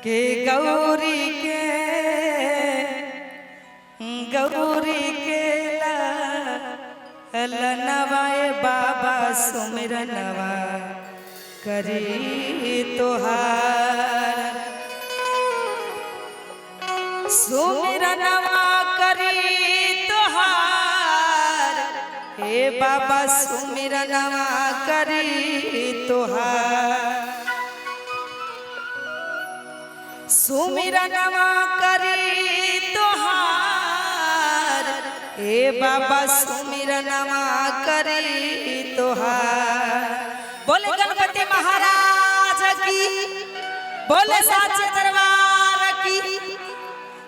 के गौरी के गौरी के लनवाए बाबा सुमिरनवा करी तोहार सुमिरनवा करी तोहार हे बाबा सुमिरनवा करी तोहार सुमिरनवा करी तोहार हे बाबा सुमिरनवा करी तोहार। बोले गणपति महाराज की, बोले साचे दरबार की।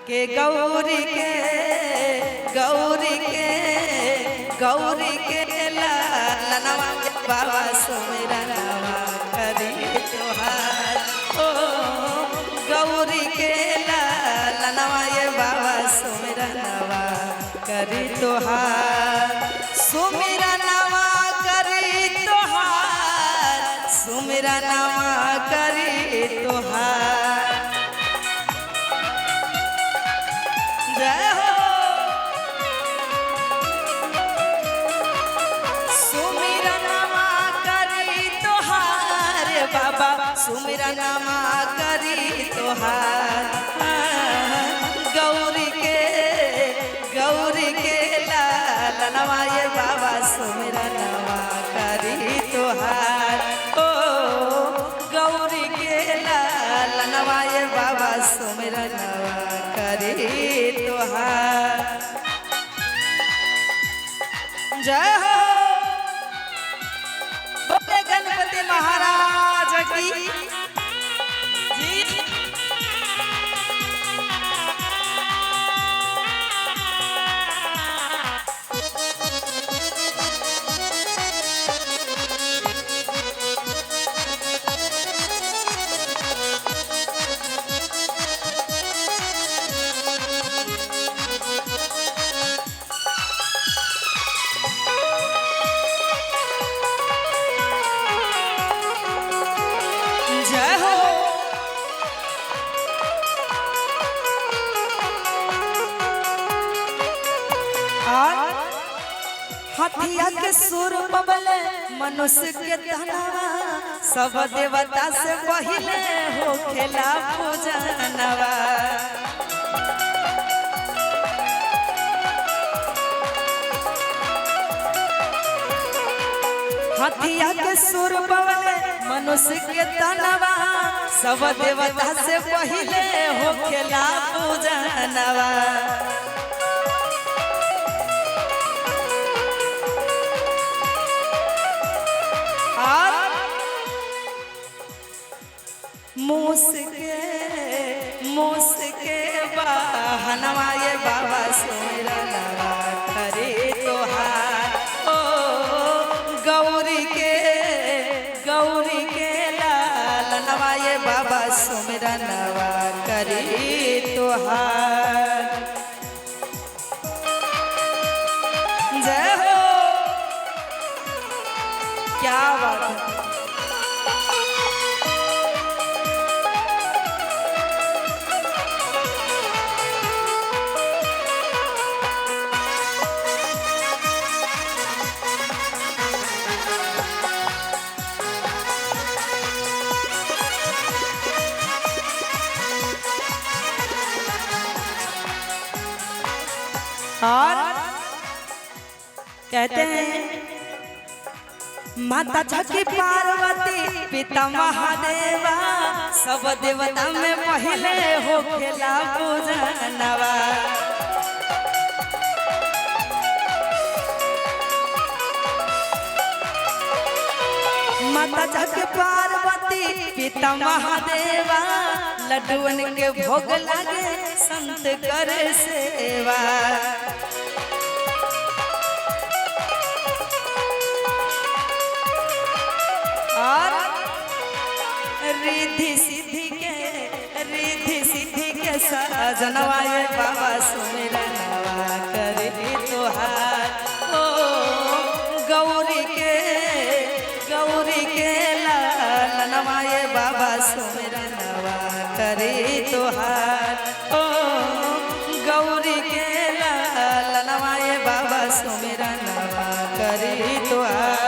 के गौरी के गौरी के गौरी के ललनवा बाबा सुमिरनवा करी तोहार। ओ गौरी के ललनवा ये बाबा सुमिरनवा करी तोहार। सुमिरनवा करी तोहार, सुमिरनवा करी तोहार। जय हो। सुमिरनवा करी तोहार बाबा सुमिरनवा करी तोहार। गौरी के ललनवा ये बाबा सुमिरनवा करी तोहार। ओ गौरी के ललनवा ये बाबा सुमिरनवा करी तोहार। जय हो। बोले गणपति महाराज की जी। जय हो। और हथिया के सुर बबले मनुष्य के धनवा, सब देवता से पहिले हो खेला पूजनवा। हथिया के सुर बबले मनुष्य के तनवा, सब देवता से पहिले हो खेला पूजनवा। और मूस के बहनवा ये बाबा सुमिरनवा करे तोहार। ओ गौरी के ललनवा ये बाबा सुमिरनवा करे तोहार। जय हो। क्या बात है। और कहते हैं माता झकी पार्वती पिता महादेवा, सब देवता में पहले हो खेला पूजनवा। माता झकी पार्वती पिता महादेवा, लड्डुअन के भोग लागे संत कर सेवा। और रिद्धि सिद्धि के सजनवा ये बाबा सुमिरनवा करी तोहार। ओ गौरी के ललनवा ये बाबा सुमिरनवा करी तोहार। ओ गौरी के लालनवा ए बाबा सुमिरनवा करी तोहार।